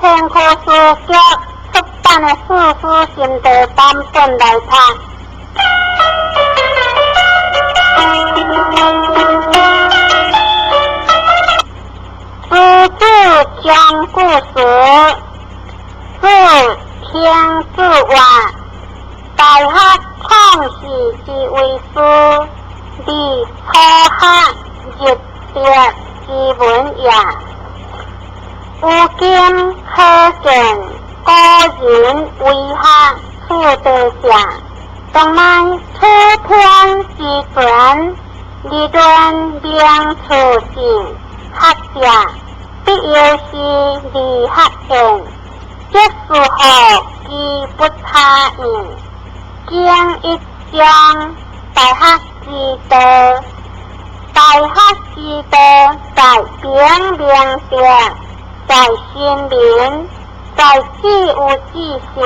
天科書局出版的四書心得版本來讀。朱子講故事，子聽子話，大學創始之為師，立初學入德之門也。有今可見古人為學處地者，當乃楚天之權，立論明處性學者，必要是理學院，則是何其不差矣。經一章大學之道，大學之道在明明德，在親民，在止於至善。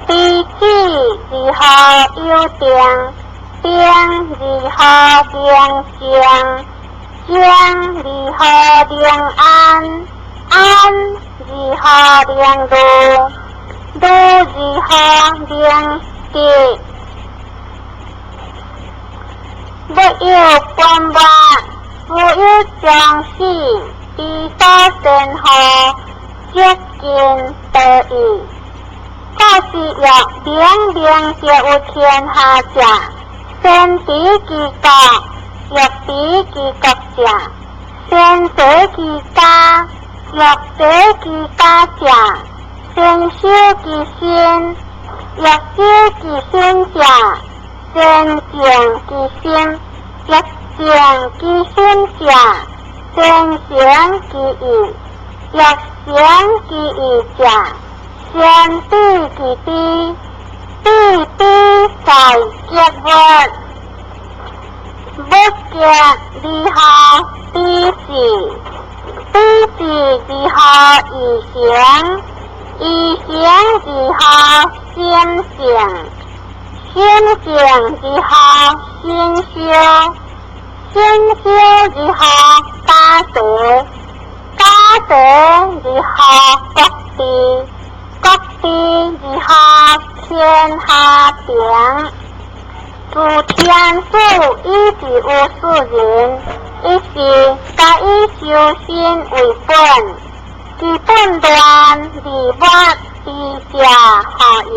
知止如何有定，定如何明靜，靜如何明安，安如何明慮，慮如何明得。沒有本末，無有終始，知所先後，接近道義。古時欲明明德於天下者，先治其國，欲治其國者，先齊其家，欲齊其家者，先修其身，欲修其身者，先靜其心，欲靜其心者，先誠其意，欲誠其意者，先止其知，知之在格物。不格如何知事？知事如何以行？以行如何心性？心性如何心修？心修如何家德？家德如何國治？國治如何天下平？自天子以至於庶人，一是皆以修身為本，其本亂而末之者何矣？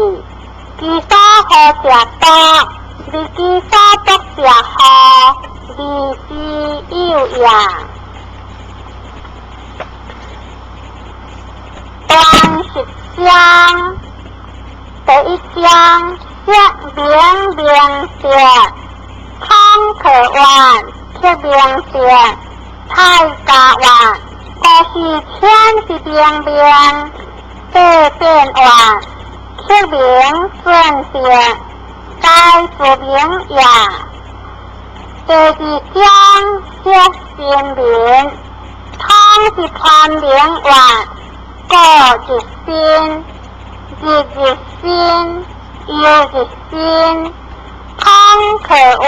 其所好者多，而其所不者何？而之有也。第十章，第一章釋明明德，孔克曰：克明德，太甲曰：古是天之明明，帝變曰：克明尊德，該自明也。第二章釋新民，孔之潘明曰：古日新，日日新，又日新。孔克曰：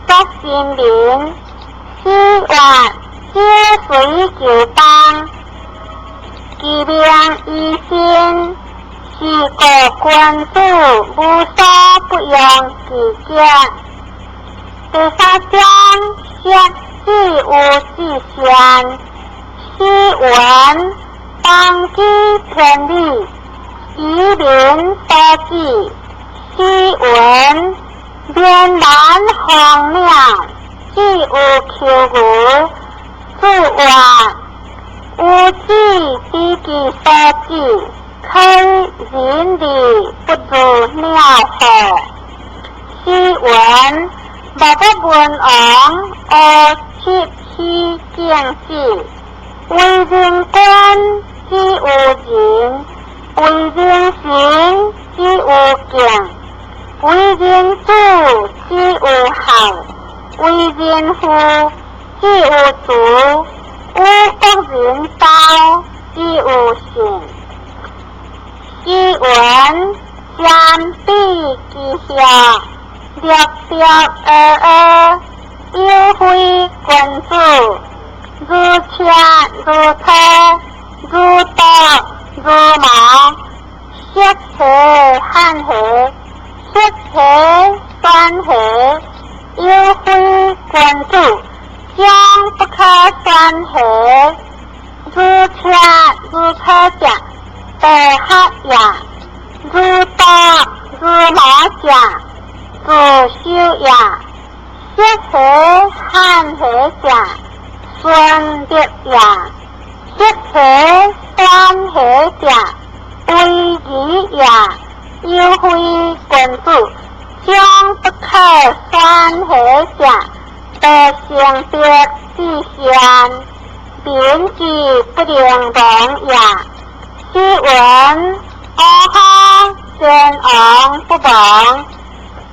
釋新民，子曰：小隨舊邦，其命以身，是故君子無所不用其極。第三章釋止於至善，斯云：當居千里，以民所止。斯云：面難防鳥，只有求牛。子曰：吾子知其所止，可以仁義不如鳥乎？斯云：莫不文王而七起敬子，為人君只有仁，為人臣只有敬，為人子只有孝，為人父只有慈，與國人道只有信。斯云：瞻彼之下，略略訛訛，有非君子。如車如車，如刀如矛，色下漢下，色下酸下，有非君子，將不可酸下。如車如車者，得學也；如刀如矛者，自修也。色下漢下者，順德也；色下酸下者，為義也。有非君子，將不可酸下者，得成德至善，民之不能亡也。詩云：阿哈先王不亡，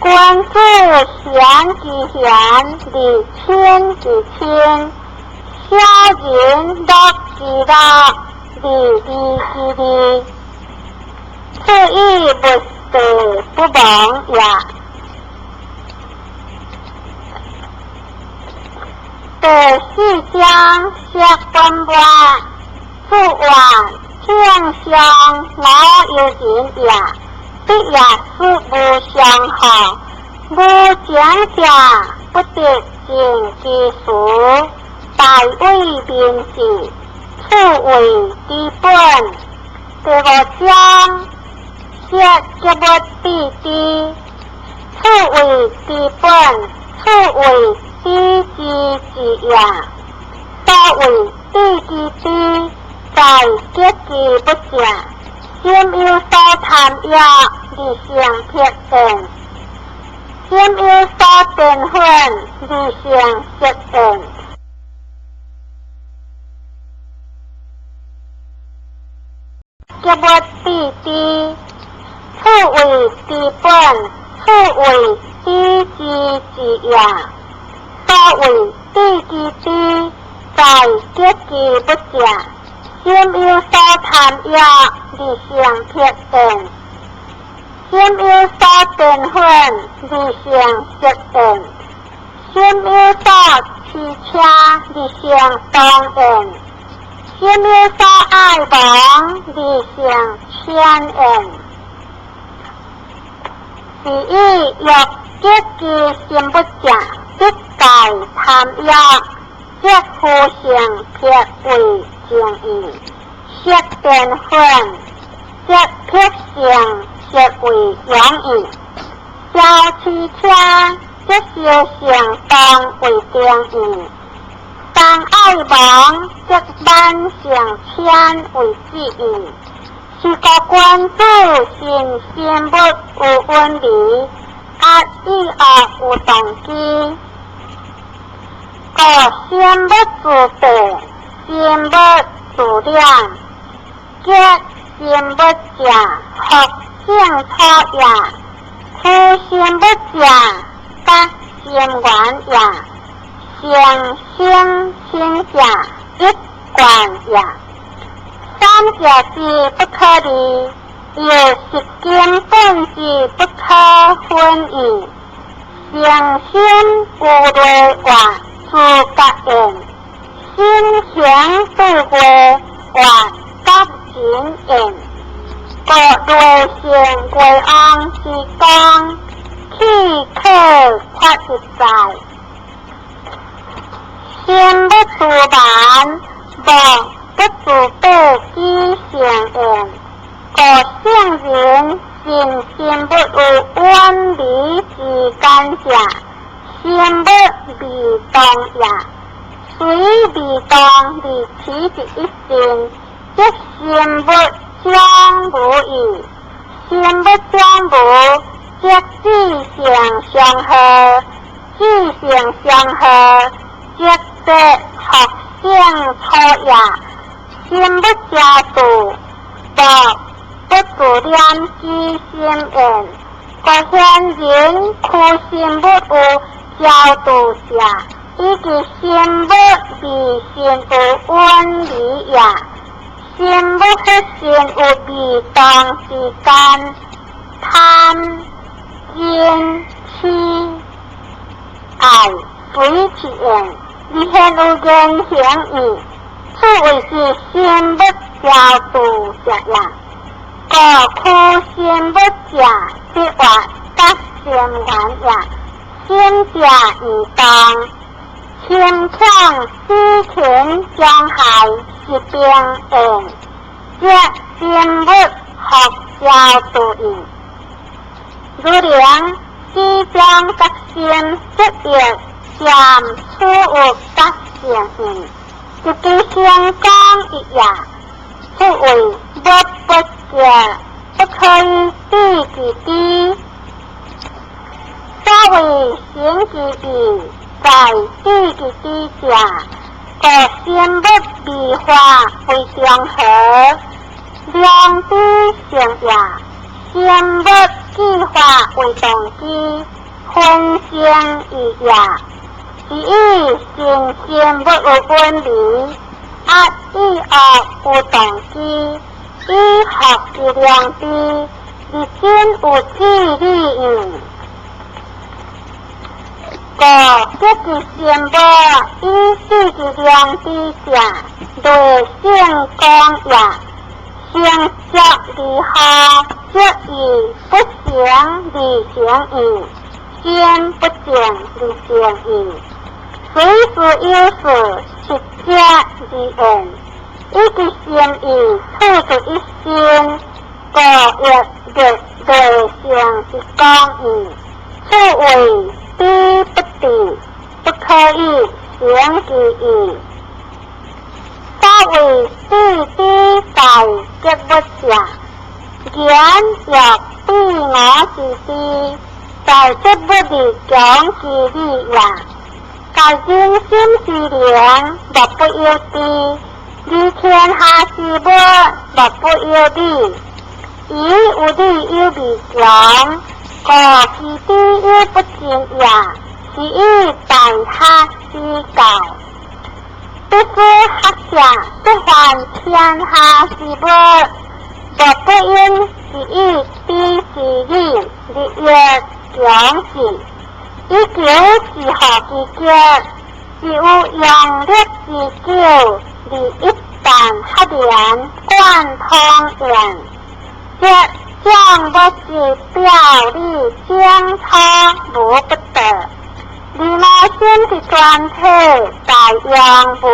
君子賢之賢，而親之親；小人樂之樂，而利之利。是以物地不亡也。第四章釋本末，注曰：天上老有人也，必也使無相好，無講者不得盡其事，大為民事，此為治本。第五章釋結物必知，此為治本，此為知之之也。所謂知之知，在結之不正，心有所貪欲，而成癖厭；心有所電粉，而成色厭。結物必知，此為治本，此為知之之也。所謂知之知，在結之不正，心有所貪欲，而成癖厭；心有所電粉，而成色厭；心有所馳車，而成當厭；心有所愛亡，而成慳厭。是以欲結之心不正，即戒貪欲，即夫成癖為正義；色電粉，即癖成色為勇義；小馳車，即小成當為定義；當愛亡，即慢成慳為志義。是故君子信心物有遠離，壓意惡有動機。故心不自白，心不自兩，結心不正，福正楚也；苦心不正，得心源也；成心清者，一貫也。三者之不可離，又十根本之不可分異。成心有內外自覺現，心行對外外覺真現。故內性月王之功，氣可發一在。心不自瞞，望不自白之成現。故聖人信心不有遠離之感者，心不未動也。雖未動而持之一心，則心不將無矣。心不將無，則志性相合；志性相合，則得福性楚也。心不加度，道不自念之心焉。故賢人苦心不有焦度者，以及心不未心有遠離也。心不佛心有未動之間，貪、嗔、痴、愛隨其現，而現有言行義，此謂是心物超度者也。故驅心物者，即話得心願也。心者義動，親像死禽將害是兵言，即心物復超度義。如靈死將得心即欲漸處有得成義，一支行講一也，此謂無不覺，不可以知其知。所謂行其義，在知其知者，故心物微化為中和，良知成也；心物計劃為動機，分成義也。是以善心物有本理，惡意惡有動機，以福之良知，而真有智理義。故得其心物以知其良知者，類勝講也。成則而後，則以不成而成義，心不正而成義。隨時有事，實者而言，以其心意處出一心，故亦略類勝之講義。此謂知不知，不可以成其義。所謂知之在覺物者，言欲彼我之知，在覺物而強其理也。在人心之靈，莫不有知；而天下之物，莫不有理。以有理有未強，故其知有不盡也。是以大學之教。必須學者不凡天下之物，莫不應是以知之理，日益強之，以求自學之極，只有用力之久，而一旦合連貫通焉，則將物之表裡精粗無不得。而我心之全體，大用無。